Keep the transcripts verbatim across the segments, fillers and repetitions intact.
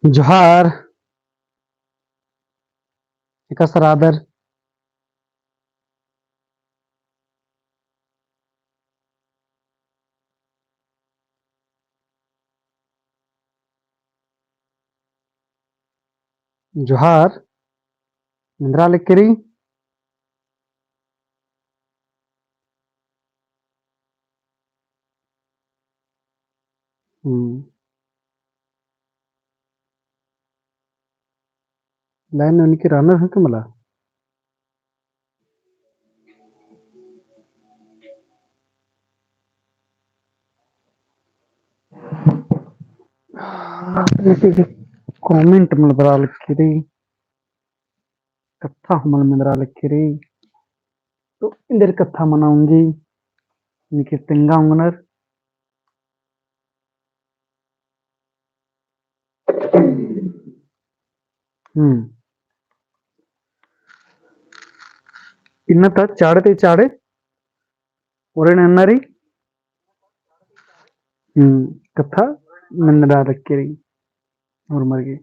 जोहार। एकासे रअदर? जोहार। मेंदरा लगी रई। हम्म। Line नू एन्ने की रअनर हूँ का मला? Comment मल बरआ लगी रई। कत्था हूँ मल मेंदरा लगी रई। तो एन्देर कत्था मना ओंगी, एन्ने की तेंगा ओंगनर। हम्म। इन्ना ता चाड़े ती चाड़े ओरे नन्ना रई। हम्म, कत्था मेंदरा लगी रई। होरमर गे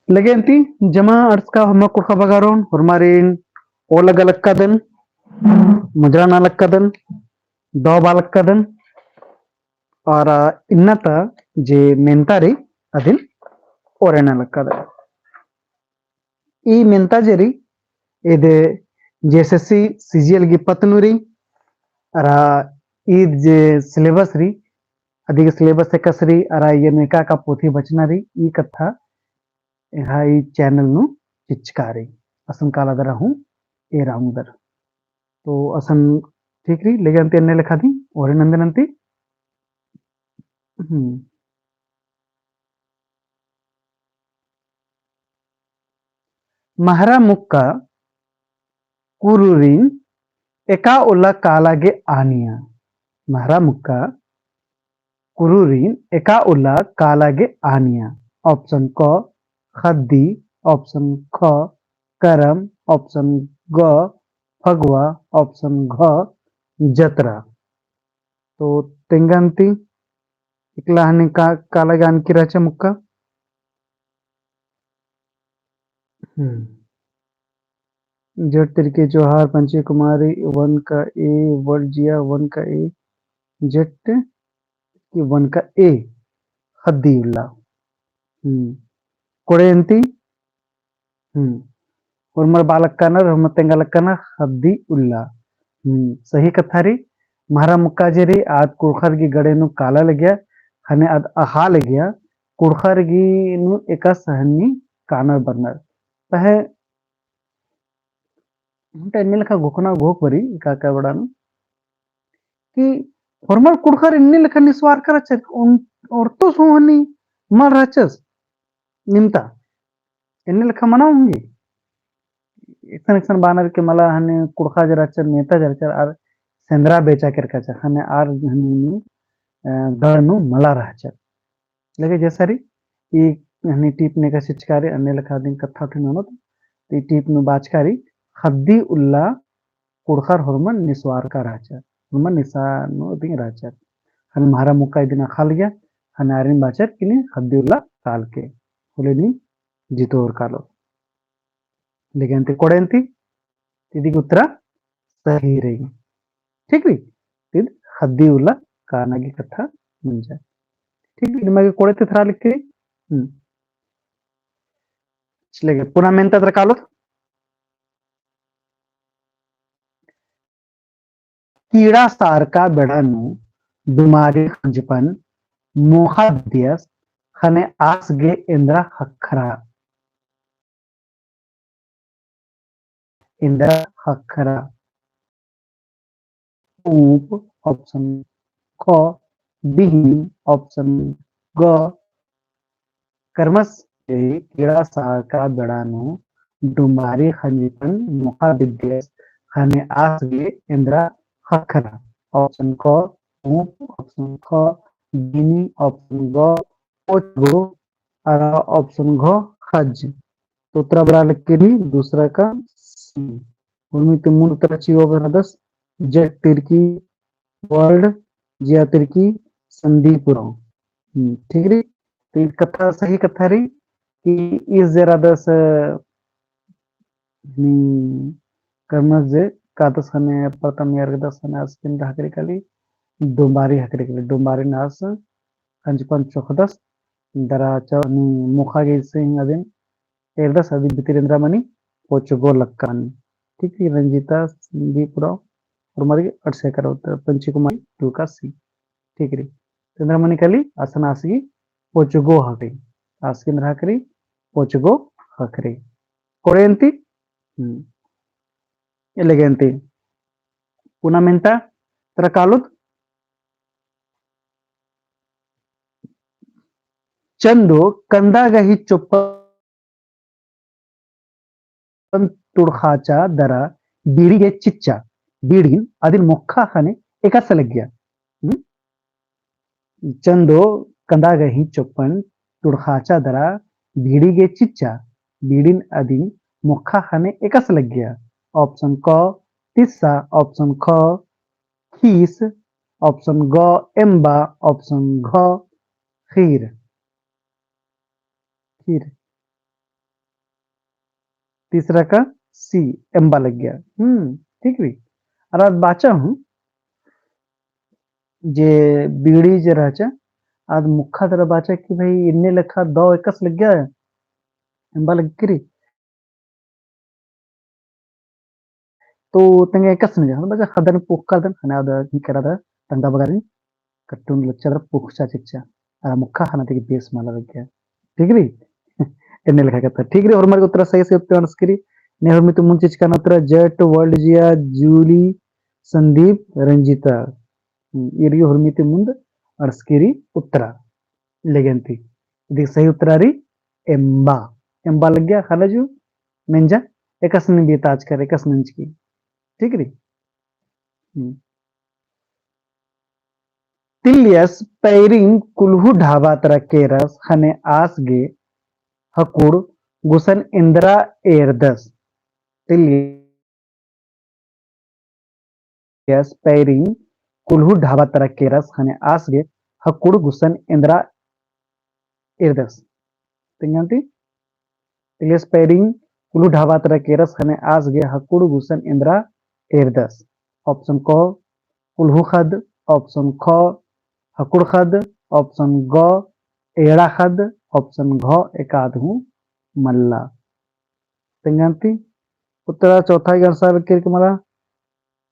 लगे अन्ती जमा अंड़सका होरमा कुँड़ुख़ बगारोन, होरमारिन ओलगा लक्कादन, मुजरा नना लक्कादन, दव बआ लक्कादन, और इन्ना ता जे मेन्ता रई अदिन ओरे नना लक्कादन। ई मेन्ता जे रई, ईद JSSC CGL गही पत्त नू रई, अरा ईद जे syllabus रई, अदिगे syllabus एकासे रई, अरा एन एका एका पोथी बचना रई, ई कत्था एंग्है ई channel नू चिच्चका रई। असन काला दरा हूँ एरा ओंगदर। तो असन ठीक रई, लेकिन अन्ती एन्ने लेखा दी, ओरे नंदन अन्ती। हम्म। महरा मुक्का कुरुरिन एका उल्ला काला गे आनिया। महरा मुक्का कुरुरिन एका उल्ला काला गे आनिया। Option क ख़द्दी, option ख करम, option ग फगुआ, option घ जतरा। तो तेंगा अन्ती इकला हनी का, काला गे आनकी रहचा मुक्का। हम्म। जट तिरके जोहार पंचे कुमारी, वन का ए, वर्ड जिया, वन का ए, जट की वन का ए, ख़द्दी उल्ला। हम्म। कोड़े अन्ती हम्म। होरमर बआ लक्कानर, होरमर तेंगा लक्कानर, ख़द्दी उल्ला। हम्म, सही कत्था रई, महरा मुक्का जे रई, आद कुँड़ुख़र गही गड़े नू काला लगिया, ख़ने आद अख़आ लगिया, कुँड़ुख़र गही नू एकासे हनी कानर बरनर। पहें, ओन्टा एन्ने लेखा घोखना घोख बरई, का का बड़ा नू, कि होरमर कुँड़ुख़र एन्ने लेखा निस्वारका रहचर, ओन-, ओर्तोस हूँ हनी मल रहचस, निम्ता। एन्ने लेखा मना ओंगी। एकसन एकसन बअनर के मला हनी कुँड़ुख़ा जे रहचर, नेता जे रहचर, आर सेंदरा बेचा केरका रहचर, ख़ने आर हनी, अ, गढ़ नू मला रहचर। लेकिन जैसा रई, ई हनी टीप नू एकासे चिच्चका रई, अन्ने लेखा दिम कत्था ठिन होनो, तो ई टीप नू बाचका रई, ख़द्दी उल्ला कुँड़ुख़र होरमर निस्वारका रहचर, होरमर निसा नू दिम रहचर। ख़ने महरा मुक्का इदिन अख़आ लगिया, ख़ने आरिन बाचर कि नीन ख़द्दी उल्ला कालके, होले नीन जितोर कालो। लेकिन अन्ती कोड़े अन्ती, इदी गही उत्तरा सही रई। ठीक रई? इद ख़द्दी उल्ला काना गही कत्था मंजा। ठीक रई? निमा गे कोड़े ती थरा लिखके। हम्म। चले गे, पुना मेन्ता तरा कालोत। कीड़ा सारका बेड़ा नू डुमारी ख़ंजपन मोख़ा बिद्दियस ख़ने आस गे एन्दरा ख़क्खरा। एन्दरा ख़क्खरा। ऊँप, option ख, बिहिन, option ग, करमस जे कीड़ा सारका बेड़ा नू डुमारी ख़ंजपन मोख़ा बिद्दियस ख़ने आस गे एन्दरा ख़क्खरा। Option क ऊँप, option ख बिहिनी, option ग ओचगो, अरा option घ ख़ज्ज। तो उत्तरा बरआ लगी रई दूसरा का सी। उर्मी ती मुन्द उत्तरा चिओ बरदस, जट तिरकी World जिया तिरकी संदीप उराँव। हम्म, ठीक रई। तो ई कत्था सही कत्था रई कि ईस जे रअदस, हम्म, करमस जे कादस ख़ने परता मेर्गदस ख़ने आस किन हकरी काली, डोम्बारी हकरी काली, डोम्बारी नास खंजपन चोखदस, दरा चौ हनी मोखा गे सिंह अदिन एरदस अदी भितिर एन्दरा मनी पोचगो लक्का मनी। ठीक रई, रंजीता संदीप उराँव, होरमारी अड़से करा उत्तर पंची कुमारी टू का सी। ठीक रई, तो एन्दरा मनी काली असन आस गे पोचगो हकरी, आस गे एन्दरा हकरी पोचगो हकरी। कोड़े अन्ती, हम्म, एल्ले गे अन्ती। पुना मेन्ता तरा कालोत। चंदो कंदा गही चोप्पन तुड़खाचा दरा बीड़ी गे चिच्चा, बीड़िन अदिन मोक्खा ख़ने एकासे लग्गिया। हम्म? चंदो कंदा गही चोप्पन तुड़खाचा दरा बीड़ी गे चिच्चा, बीड़िन अदिन मोक्खा ख़ने एकासे लग्गिया। Option क तिस्सा, option ख खीस, option ग एम्बा, option घ खीर। खीर। तीसरा का सी एम्बा लग्गिया। हम्म, ठीक रई। अरा आद बाचा हूँ जे बीड़ी जे रहचा, आद मोक्खा दरा बाचा कि भाई एन्ने लेखा दव एकासे लग्गिया, एम्बा लग्गी रई। तो तेंगा एकासे नंजा, बाचा ख़द्दन पोक्का दन, ख़ने आद ही करा दा, तंगदा बगारिन, कट्टुन लच्चा दरा पोक्कचा चिच्चा, अरा मोक्खा ख़ने तेंगा बेस मला लग्गिया। ठीक रई? एन्ने लेखा कत्था। ठीक रई, होरमार गे उत्तरा सही से उत्तरा अंड़सकी रई। ने होरमी ती मुन्द चिचका ना उत्तरा जट, World जिया, जूली, संदीप, रंजीता। हम्म, ईर गे होरमी ती मुन्द अंड़सकी रई उत्तरा। एल्ले गे अन्ती। इदी सही उत्तरा रई एम्बा। एम्बा लग्गिया ख़ने जू मेंजा एकासे नीम बेताचकर एकासे नंजकी। ठीक रई? हम्म। तिल्यस पैरिम कुल्हू ढाबा तरा केरस ख़ने आस गे हकुड़ गुसन एन्दरा एरदस। तिल्यस पैरिम कुल्हू ढाबा तरा केरस ख़ने आस गे हकुड़ गुसन एन्दरा एरदस। तेंगा अन्ती? तिल्यस पैरिम कुल्हू ढाबा तरा केरस ख़ने आस गे हकुड़ गुसन एन्दरा एरदस। Option क कुल्हू ख़द्द, option ख हकुड़ ख़द्द, option ग एड़ा ख़द्द, option घ एकाद हूँ मल्ला। तेंगा अन्ती उत्तरा चौथा गे अंड़सा लगी रई मला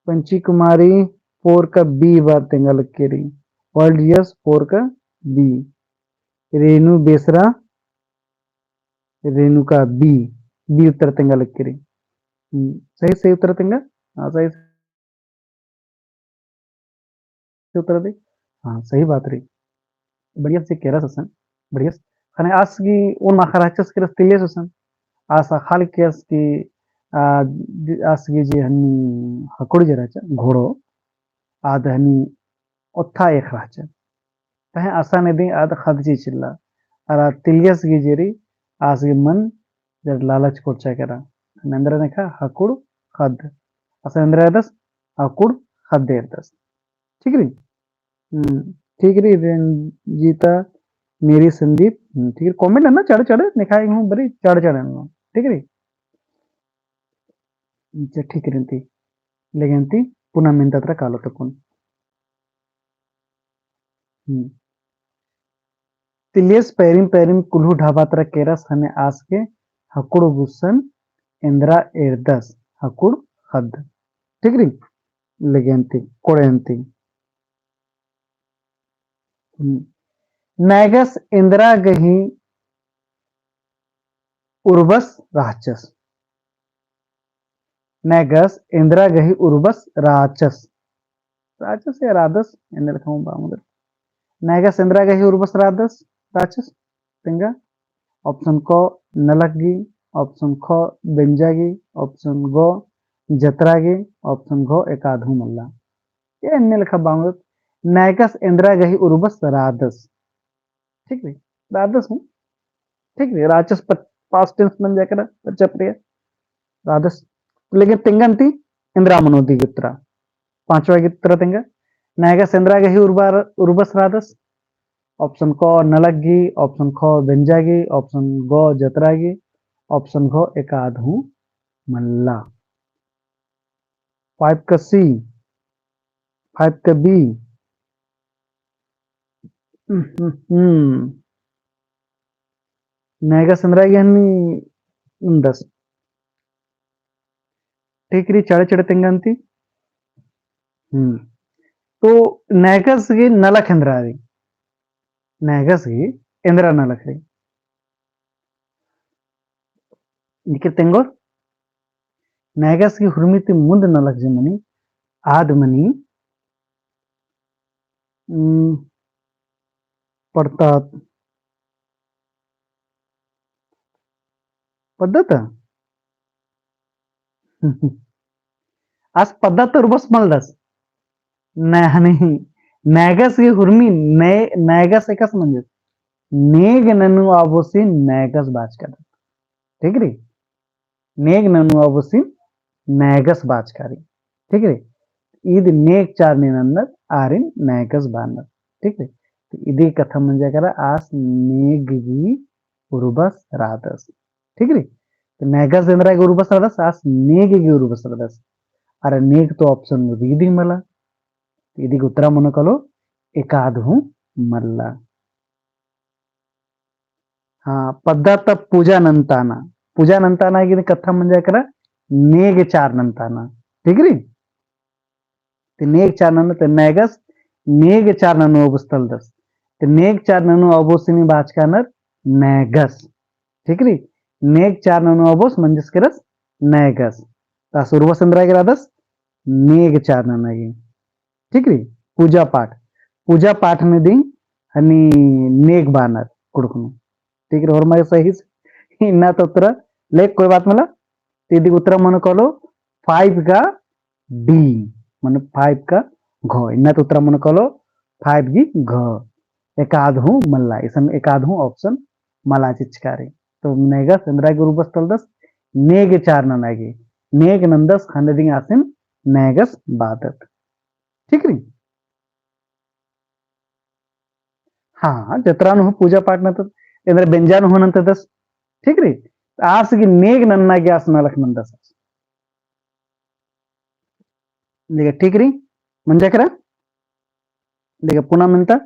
पंची कुमारी four का B बार तेंगा लगी रई। World जिया four का B। रेनू बेसरा, रेनू का B, B उत्तरा तेंगा लगी रई। हम्म, सही, सही उत्तरा तेंगा। हाँ, सही उत्तरा दे। हाँ, सही बात रई। बढ़िया से केरस असन, बढ़िया से। ख़ने आस गे ओन माख़ा रहचस केरस तिल्यस असन। आस अख़ा लगी केरस कि, आ, दि-, आस गे जे हनी हकुड़ जे रहचा, घोड़ो, आद हनी ओत्था एख़ रहचा। तहें असन इदी आद ख़द्द चिच्चिल्ला। अरा तिल्यस गे जे रई, आस गे मन जरा लालच कोरचा केरा। एन्दरा नेखा हकुड़ ख़द्द। असन एन्दरा एरदस हकुड़ ख़द्द एरदस। ठीक रई? हम्म, ठीक रई, रंजीता, मेरी संदीप, हम्म, ठीक रई, comment नन्ना चाड़ चाड़, नेखा हूँ बरी चाड़ चाड़ नन्ना, ठीक रई? अच्छा, ठीक रई अन्ती, एल्ले गे अन्ती, पुना मेन्ता तरा कालोत अक्कुन। हम्म। तिल्यस पैरिम पैरिम कुल्हू ढाबा तरा केरस ख़ने आस गे हकुड़ गुसन एन्दरा एरदस, हकुड़ ख़द्द। ठीक रई? एल्ले गे अन्ती, कोड़े अन्ती। हम्म। नैगस एन्दरा गही उर्बस रहचस। नैगस एन्दरा गही उर्बस रहचस। रहचस या रअदस, एन्ने लेखा हूँ बआ ओंगदत। नैगस एन्दरा गही उर्बस रअदस, रहचस। तेंगा option क नलख गही, option ख बेंजा गही, option ग जतरा गही, option घ एकाद हूँ मल्ला। ये एन्ने लेखा बआ ओंगदत, नैगस एन्दरा गही उर्बस रअदस। ठीक रई, रअदस हूँ। ठीक रई, रहचस प-, past tense मंजा केरा, पच्चा प्रया। रअदस। लेकिन तेंगा अन्ती एन्दरा मनो इदी गे उत्तरा। पाँचवा गे उत्तरा तेंगा। नैगस एन्दरा गही उर्बा-, उर्बस रअदस? Option क नलख गही, option ख बेंजा गही, option ग जतरा गही, option घ एकाद हूँ मल्ला। Five का C, five का B। हम्म, हम्म, हम्म। नैगस एन्दरा गही हनी नन्दस। ठीक रई, चड़े चड़े तेंगन्ती। हम्म। तो नैगस गही नलख एन्दरा रई। नैगस गही एन्दरा नलख रई। निकर तेंगोर। नैगस गही हुरमी ती मुन्द नलख जे मनी, आद मनी, हम्म, पड़तात। पद्दा ता? आस पद्दा ता उर्बस मलदस। नै-, हनी, नैगस गही हुरमी, नै-, नैगस एकासे मंजस। नेग ननु आबोसिन नैगस बाचका रई। ठीक रई? नेग ननु आबोसिन नैगस बाचका रई। ठीक रई? ईद नेग चार नीन नन्नर आरिन नैगस बानर। ठीक रई? तो इदी कत्था मंजा केरा आस नेग गही उर्बस रअदस। ठीक रई? तो नैगस एन्दरा गही उर्बस रअदस, आस नेग गही उर्बस रअदस। अरा नेग तो option नू रई दिम मला। तो इदी गही उत्तरा मनो कालो एकाद हूँ मल्ला। हाँ, पद्दा ता पूजा नन्ताना। पूजा नन्ताना गही कत्था मंजा केरा नेग चार नन्ताना। ठीक रई? ते नेग चार ननु, ते नैगस नेग चार ननु आबोस तलदस। ते नेग चार ननु आबोसिन बाचका रअनर नैगस। ठीक रई? नेग चार ननु आबोस मंजस केरस नैगस। तो आस उर्बस एन्दरा गही रअदस, नेग चार नना गही। ठीक रई? पूजा पाठ, पूजा पाठ नू दिम हनी नेग बानर कुँड़ुख़ नू। ठीक रई, होरमर सही से इन्ना तो उत्तरा, लेक कोई बात मला। तो इदी गही उत्तरा मनो कालो five का D, मने five का घ। इन्ना तो उत्तरा मनो कालो five गही घ। एकाद हूँ मल्ला, इसन एकाद हूँ option मला चिचका रई। तो नैगस एन्दरा गही उर्बस तलदस, नेग चार नना गही। नेग नन्दस ख़ने दिम आसिन नैगस बादत। ठीक रई? हाँ, जतरा नू हूँ पूजा पाठ नन्तदस, एन्दरा बेंजा नू हूँ नन्तदस। ठीक रई? आस गही नेग नन्ना गही आस नलख नन्दस। देखा, ठीक रई? मंजा केरा? देखा, पुना मेन्ता।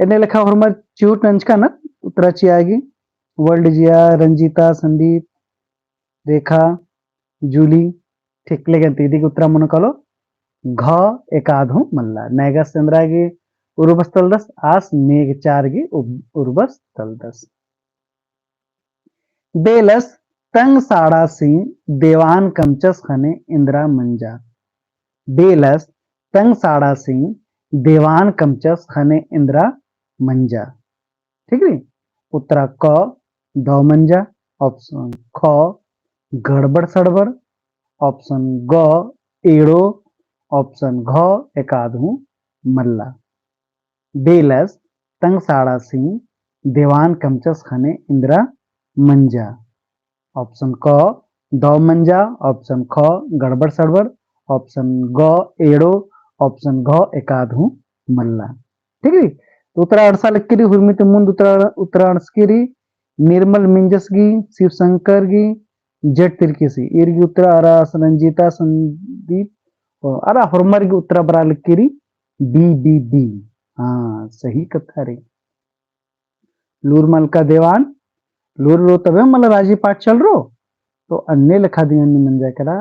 एन्ने लेखा होरमर चिहुट नंजका ना, उत्तरा चिआ गे। World जिया, रंजीता, संदीप, रेखा, जूली, ठीक, लेकिन तो इदी गही उत्तरा मनो कालो, घ एकाद हूँ मल्ला। नैगस एन्दरा गही उर्बस तलदस, आस नेग चार गही उब-, उर्बस तलदस। बेलस तंग साड़ासिन देवान कमचस ख़ने एन्दरा मंजा। बेलस तंग साड़ासिन देवान कमचस ख़ने एन्दरा मंजा। ठीक रई? उत्तरा क दौ मंजा, option ख गड़बड़ सड़बड़, option ग एड़ो, option घ एकाद हूँ मल्ला। बेलस तंग साड़ासिन देवान कमचस ख़ने एन्दरा मंजा। Option क दौ मंजा, option ख गड़बड़ सड़बड़, option ग एड़ो, option घ एकाद हूँ मल्ला। ठीक रई? तो उत्तरा अंड़सा लक्की रई, हुरमी ती मुन्द उत्तरा, उत्तरा अंड़सकी रई, निर्मल मिंजस गही, शिव शंकर गही, जेठ तिरकीसी, ईर गही उत्तरा अरा रंजीता संदीप, अरा होरमर गही उत्तरा बरआ लक्की रई, B, B, B। हाँ, सही कत्था रई। लूर मलका देवान, लूर रओ तबे मला राजी पाठ चलरओ। तो अन्ने लेखा दिम हनी मंजा केरा,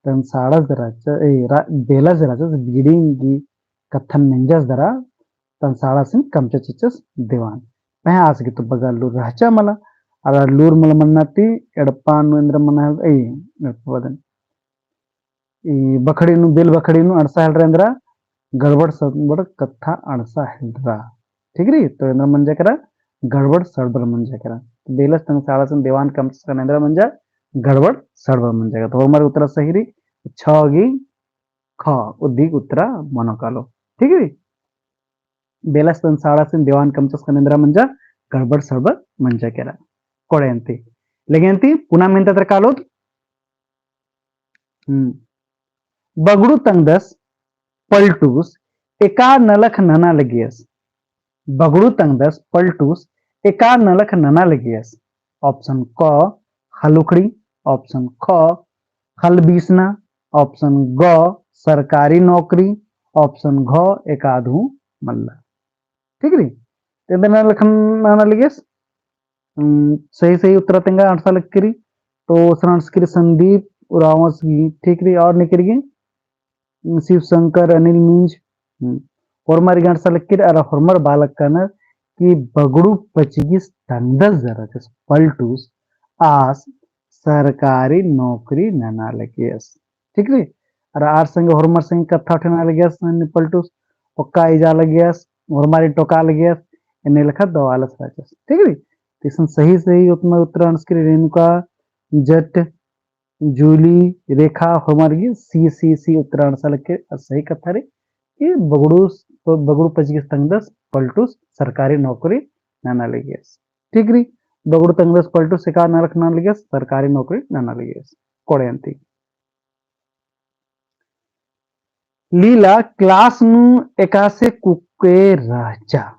तंग साड़ास दरा च-, ए, रा-, बेलस दरा च, बीड़िंग गही कत्थन मेंजस दरा, तंग साड़ासिन कमचस चिच्चस देवान। पहें आस गही तो बग्गे लूर रहचा मला, अरा लूर मल मन्ना ती एड़पा नू एन्दरा मना हेल-, ए, एड़पा बअदन। ई बखड़ी नू, बेल बखड़ी नू अंड़सा हेलरा एन्दरा गड़बड़ सड़बड़ कत्था अंड़सा हेलरा। ठीक रई? तो एन्दरा मंजा केरा गड़बड़ सड़बड़ मंजा केरा। तो बेलस तंग साड़ासिन देवान कमचस ख़ने एन्दरा मंजा गड़बड़ सड़बड़ मंजा केरा। तो होरमर उत्तरा सही रई, छ गही ख, उदी गही उत्तरा मनो कालो। ठीक रई? बेलस तंग साड़ासिन देवान कमचस ख़ने एन्दरा मंजा गड़बड़ सड़बड़ मंजा केरा। कोड़े अन्ती। लेकिन अन्ती पुना मेन्ता तर कालोत। हम्म। बगड़ू तंगदस पलटूस एका नलख नना लगियस। बगड़ू तंगदस पलटूस एका नलख नना लगियस। Option क, हलुखड़ी। Option ख, हलबीसना। Option ग, सरकारी नौकरी। Option घ, एकाधू मल्ला। ठीक रई? तेंदर नलख नना लगियस। हम्म, सही, सही उत्तर तेंगा अंड़सा लगी रई। तो ओसना अंड़सकी रई संदीप उराँवस गही, ठीक रई, और निकर गही, हम्म, शिव शंकर, अनिल मिंज, हम्म, होरमर गही अंड़सा लगी रई, अरा होरमर बआ लक्कनर कि बगड़ू पचगिस तंगदस जरा चस पलटूस आस सरकारी नौकरी नना लगियस। ठीक रई? अरा आर संगे होरमर संगे कत्था उठना लगियस, हनी पलटूस ओक्का इजा लगियस, होरमारिन टोका लगियस, एन्ने लेखा दव आलस रहचस। ठीक रई? तो इसन सही, सही उत्तर, उत्तर अंड़सकी रई रेणुका, जट, जूली, रेखा, होरमर गही C, C, C उत्तर अंड़सा लगी रई। सही कत्था रई कि बगड़ू, बगड़ू पचगिस तंगदस पलटूस सरकारी नौकरी नना लगियस। ठीक रई? बगड़ू तंगदस पलटूस एका नलख नना लगियस, सरकारी नौकरी नना लगियस। कोड़े अन्ती। लीला class नू एकासे कुकोय रहचा।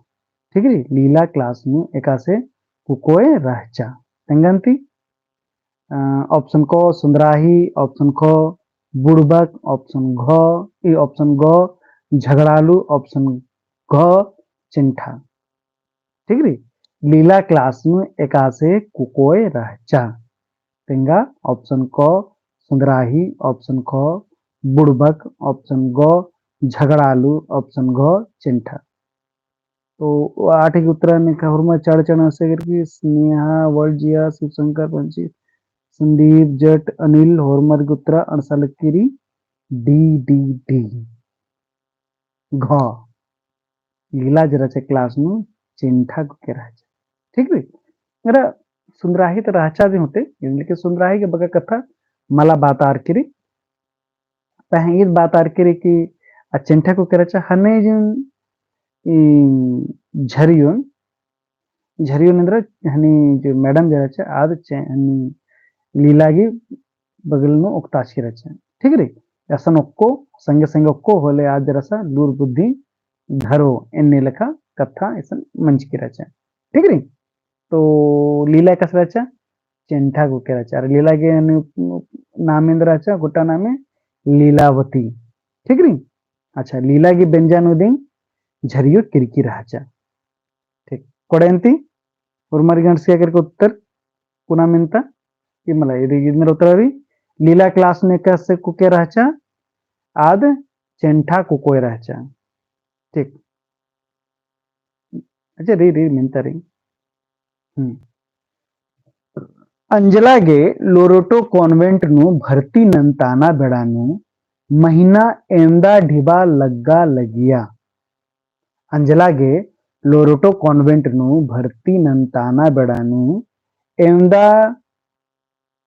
ठीक रई? लीला class नू एकासे कुकोय रहचा। तेंगा अन्ती, अ, option क सुंदराही, option ख बुड़बक, option घ, ई option ग झगड़ालू, option घ चेंठा। ठीक रई? लीला class नू एकासे कुकोय रहचा। तेंगा option क सुंदराही, option ख बुड़बक, option ग झगड़ालू, option घ चेंठा। तो आठ गही उत्तरन एका होरमा चाड़ चाड़ अंड़से करके स्नेहा, वर्जिया, शिवशंकर, पंची, संदीप, जट, अनिल, होरमर गही उत्तर अंड़सा लगी रई D, D, D। घ। लीला जे रहचा class नू चेंठा कुकोय रहचा। ठीक रई? अरा सुंदराही तो रहचा दिम होते, लेकिन सुंदराही के बग्गे कत्था मला बात आर की रई। पहें ईद बात आर की रई कि आ चेंठा कुकोय रहचा हने जिन ई झरियोन, झरियोन एन्दरा हनी जो madam जे रहचा आद चे-, हनी लीला गही बगल नू ओक्ताचकी रहचा। ठीक रई? असन ओक्को, संगे संगे ओक्को होले आद जे रहचा लूर बुद्धि धरो एन्ने लेखा कत्था इसन मंजकी रहचा। ठीक रई? तो लीला एकासे रहचा, चेंठा कुकोय रहचा। अरा लीला गही हनी नामे एन्दरा रहचा, गोट्टा नामे लीलावती। ठीक रई? अच्छा, लीला गही बेंजा नू दिम झरियो किरकी रहचा। ठीक, कोड़े अन्ती, होरमर गही अंड़सिया करके उत्तर पुना मेन्ता, कि मला, इदी इदनर उत्तर रई, लीला class नू एकासे कुकोय रहचा, आद चेंठा कुकोय रहचा। ठीक। अच्छा, रई, रई, मेन्ता रई। हम्म। अंजला गे लोरेटो convent नू भर्ती नन्ताना बेड़ा नू महीना एवंदा ढिबा लग्गा लगिया। अंजला गे लोरेटो convent नू भर्ती नन्ताना बेड़ा नू एवंदा,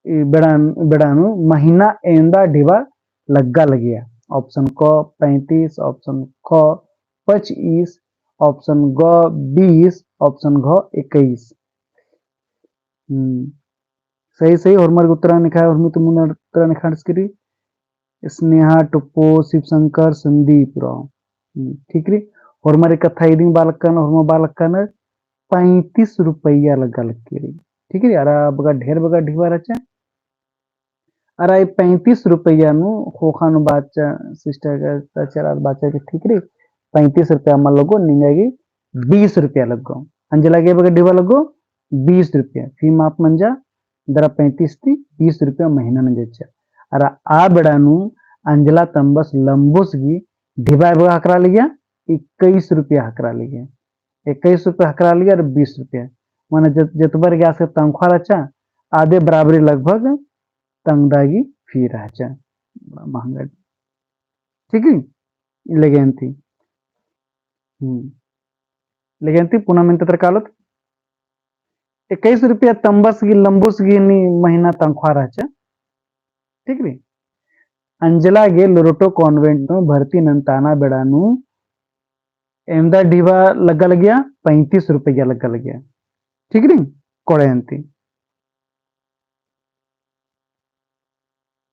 ई बेड़ा, बेड़ा नू महीना एवंदा ढिबा लग्गा लगिया। Option क पैंतीस, option ख पच्चीस, option ग बीस, option घ इक्कीस। हम्म। सही, सही, होरमर गही उत्तरन एका, होरमी तुम उत्तरन एका अंड़सकी रई। स्नेहा, टुप्पो, शिवशंकर, संदीप राव। हम्म, ठीक रई। होरमर कत्था इदिन बआ लक्कन, होरमा बआ लक्कन पैंतीस रुपया लग्गा लगी रई। ठीक रई, अरा बग्गे ढेर बग्गे ढिबा रहचा। अरा ई पैंतीस रुपया नू ख़ोख़ा नू बाचा, sister का चला बाचा कि ठीक रई, पैंतीस रुपया मल लग्गो, निंगा गे बीस रुपया लग्गो। अंजला गे बग्गे ढिबा लग्गो बीस रुपया। फी माफ मंजा, दरा पैंतीस ती बीस रुपया महीना नंजचा। अरा आ बेड़ा नू अंजला तम्बस लम्बुस गही ढिबा एबगा हकरा लगिया, इक्कीस रुपया हकरा लगिया। इक्कीस रुपया हकरा लगिया अरा बीस रुपया। माने जत-, जतबर गे आस गही तंख्वा रहचा, आदे बराबरी लगभग तंगदा गही फी रहचा। बड़ा महंगा। ठीक है? लेगे अन्ती। हम्म। लेगे अन्ती पुना मेन्ता तर कालोत। इक्कीस रुपया तम्बस गही लम्बुस गही नी महीना तंख्वा रहचा। ठीक रई? अंजला गे लोरेटो convent नू भर्ती नन्ताना बेड़ा नू एवंदा ढिबा लग्गा लगिया, पैंतीस रुपया लग्गा लगिया। ठीक रई? कोड़े अन्ती।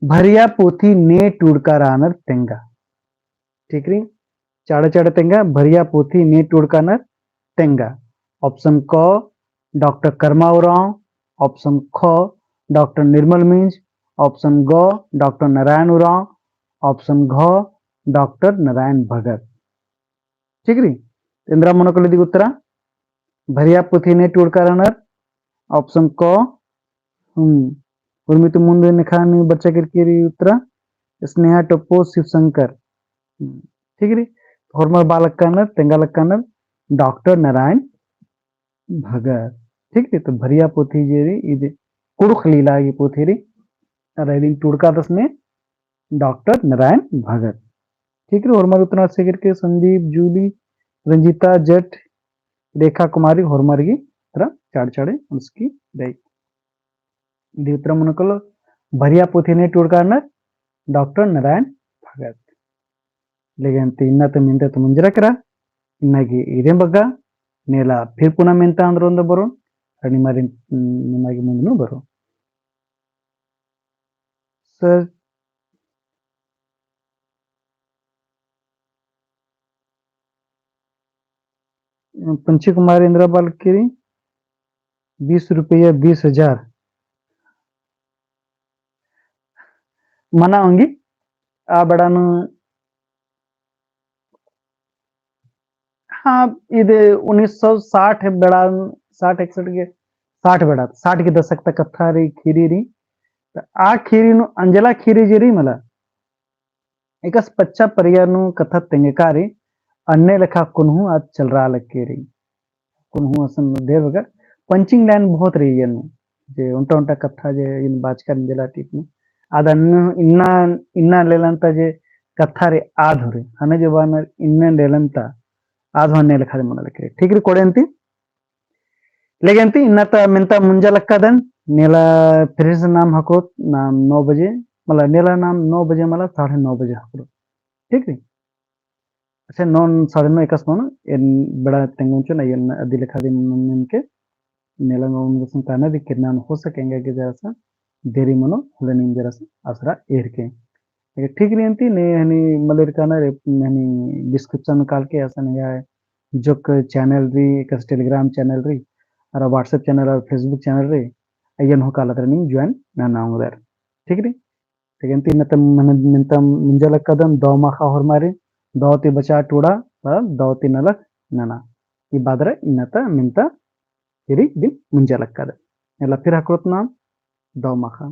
भरिया पोथी ने टूड़का रअनर तेंगा। ठीक रई? चाड़े चाड़े तेंगा, भरिया पोथी ने टूड़का नर तेंगा। Option क डॉक्टर कर्मा उराँव, option ख डॉक्टर निर्मल मिंज, option ग डॉक्टर नारायण उराँव, option घ डॉक्टर नारायण भगत। ठीक रई? एन्दरा मनो कालो इदी उत्तरा, भरिया पोथी ने टूड़का रअनर, option क, हम्म, उर्मी तो मुन्द नेखा नी बरचा केरकी रई उत्तरा, स्नेहा टोप्पो शिवशंकर। हम्म, ठीक रई? होरमर बआ लक्कानर, तेंगा लक्कानर, डॉक्टर नारायण भगत। ठीक रई? तो भरिया पोथी जे रई, इदी कुँड़ुख़ लीला गही पोथी रई, अरा इदिन टूड़कादस ने डॉक्टर नारायण भगत। ठीक रई, होरमर उत्तरा से करके संदीप, जूली, रंजीता जट, रेखा कुमारी, होरमर गही उत्तरा चाड़ चाड़े उनसकी रई। इदी उत्तरा मनो कालो, भरिया पोथी ने टूड़का रअनर डॉक्टर नारायण भगत। लेकिन ती इन्ना तो मेन्ता तो मुंजरा केरा, इन्ना गे ईरेम बग्गा, नेला फिर पुना मेन्ता आन्द्रा ओन्दा बरोन, अरा निमा गे, निमा गे मुन्द नू बरोन। सर, पंछी कुमार एन्दरा बआ लगी रई, बीस रुपया बीस हजार। मना ओंगी, आ बेड़ा नू हाँ, इदे उन्नीस सौ साठ बेड़ा, साठ इकसठ के, साठ बेड़ा, साठ के दशक तक कत्था रई, खीरी रई। त आ खीरी नू अंजला खीरी जे रई मला, एकासे पच्चा परिया नू कत्था तेंगका रई, अन्ने लेखा कुन्हू आद चलरआ लगी रई। कुन्हू असन ढेर बगर, punching line बहुत रई एन्नु, जे ओन्टा ओन्टा कत्था जे एन बाचका रई अंजला टीप नू। आद अन्नु इन्ना, इन्ना लेलन ता जे कत्था रई आद हूँ रई, हने जे बानर इन्ना लेलन ता आद हूँ अन्ने लेखा दे मना लगी रई। ठीक रई कोड़े अन्ती। लेकिन ती इन्ना ता मेन्ता मुंजा लक्कादन, नेला फिर से नाम हकरोत, नाम नौ बजे, मला नेला नाम नौ बजे मला साढ़े नौ बजे हकरोत। ठीक रई? अच्छा, नौ साढ़े नौ एकासे मनो, एन बेड़ा तेंगोन चिओन, एन अदी लेखा दिम मेनके, नेला नौ उन गुसन काना दी किरना हो सकेंगे कि जरा सा देरी मनो, होले नीम जरा सा आसरा एरके। ठीक रई अन्ती, ने हनी मलेर काना रे, हनी description में काल के असन या जोक channel रई, एकासे Telegram channel रई, अरा WhatsApp channel अरा Facebook channel रई, अइय्यन हूँ काला तरा नीम join नना ओंगदर। ठीक रई? लेकिन ती इन्ना ता मेन्ता मुंजा लक्कादन, दव माखा होरमारिन, दव ती बचा टूड़ा, दव ती नलख नना। ई बअदर इन्ना ता मेन्ता खीरी दिम मुंजा लक्कादन। नेला फिर हकरोत नाम, दव माखा।